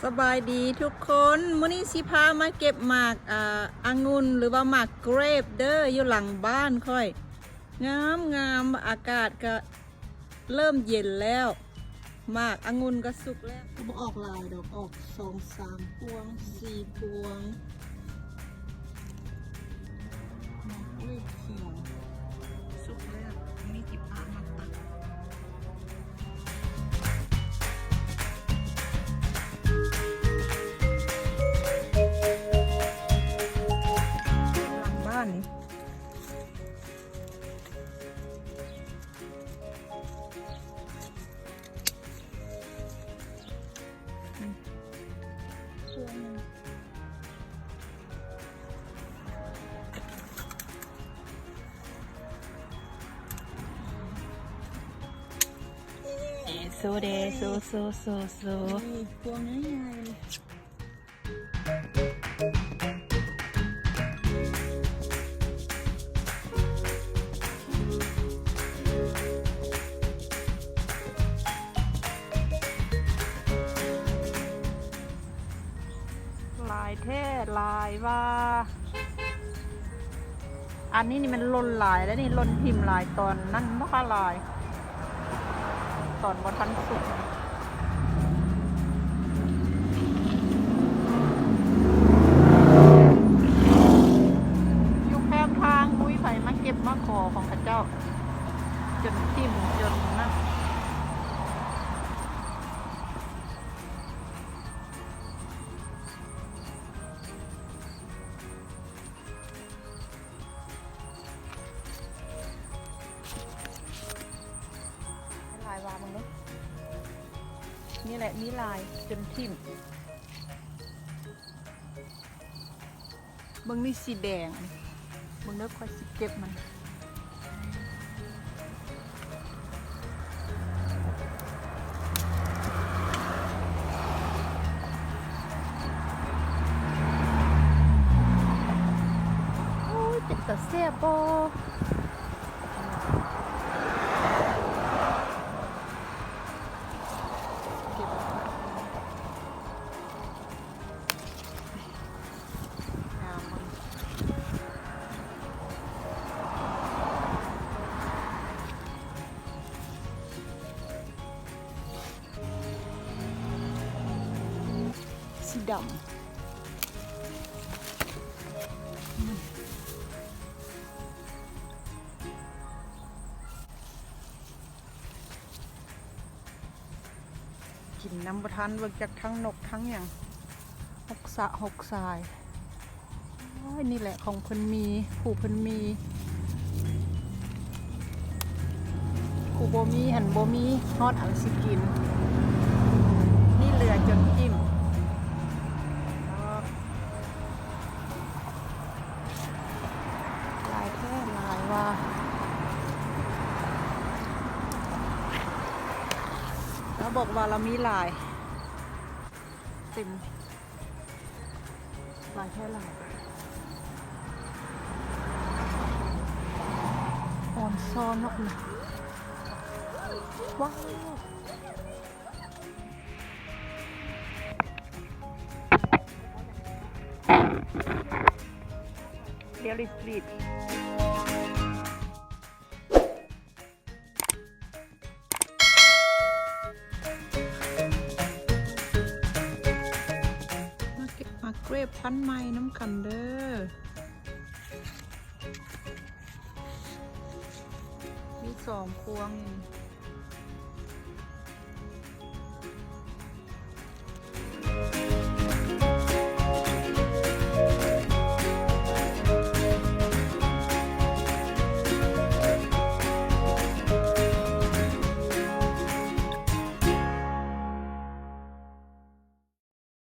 ສະບາຍດີທຸກຄົນ, ມື້ນີ້ຊິພາມາເກັບໝາກ ອາ ອະງຸ່ນ ຫຼືວ່າໝາກເກຣບເດີ ຢູ່ຫຼັງບ້ານຂ້ອຍ. ງາມໆ ອາກາດກະເລີ່ມເຢັນແລ້ວ, ໝາກອະງຸ່ນກະສຸກແລ້ວ. ກະບໍ່ອອກຫຼາຍດອກ, ອອກສອງສາມພວງ ສີ່ພວງ. ໝາກເກຣບຂຽວສຸກແລ້ວ, ມີຈິບອາມາຕັດ. ຫຼັງບ້ານນີ້ ອືມ ພວງໜຶ່ງ. ໂຊເດ ໂຊ ໂຊ ໂຊ ໂຊ ນີ້ພວງໃຫຍ່ໆ ຫຼາຍແທ້ຫຼາຍວ່າ. ອັນນີ້ນີ້ມັນຫຼົ່ນຫຼາຍແລ້ວນີ້, ຫຼົ່ນຖິ້ມຫຼາຍ, ຕອນນັ້ນບໍ່ຄ່ອຍຫຼາຍ, ຕອນບໍ່ທັນສຸກ. ຢູ່ແຄມທາງ ບໍ່ມີໃຜມາເກັບມາຂໍຂອງເຂົາເຈົ້າ, ຈົນຖິ້ມ ຈົນນັ້ນ. ຫຼາຍວ່າເບິ່ງເດີ, ນີ້ແຫຼະມີຫຼາຍຈົນຖິ້ມ. ເບິ່ງນີ້ສີແດງ, ເບິ່ງເດີ ຂ້ອຍຊິເກັບມັນ. ໂອ້ຍ ເປັນຕາແຊບບໍ່? ເກັບ ງາມ ສີດຳ. ກິນນຳບໍ່ທັນ ເບິ່ງຈັກທັງນົກທັງຫຍັງ ຫົກສະຫົກສາຍ. ໂອ້ຍ ນີ້ແຫຼະຂອງເພິ່ນມີ ຜູ້ເພິ່ນມີ, ຜູ້ບໍ່ມີຫັ້ນບໍ່ມີຮອດອັນຊິກິນ, ນີ້ເຫຼືອຈົນຖິ້ມ. ຫຼາຍແທ້ຫຼາຍວ່າ, ລາວບອກວ່າລາວມີຫຼາຍ ເຕັມ ຫຼາຍແທ້ຫຼາຍ, ອອນຊອນເນາະ. ວ້າວ ເດລິສະຕຣີດ. ມາເກັບໝາກເກຣບພັນໃໝ່ນຳກັນເດີ. ມີສອງພວງນີ້.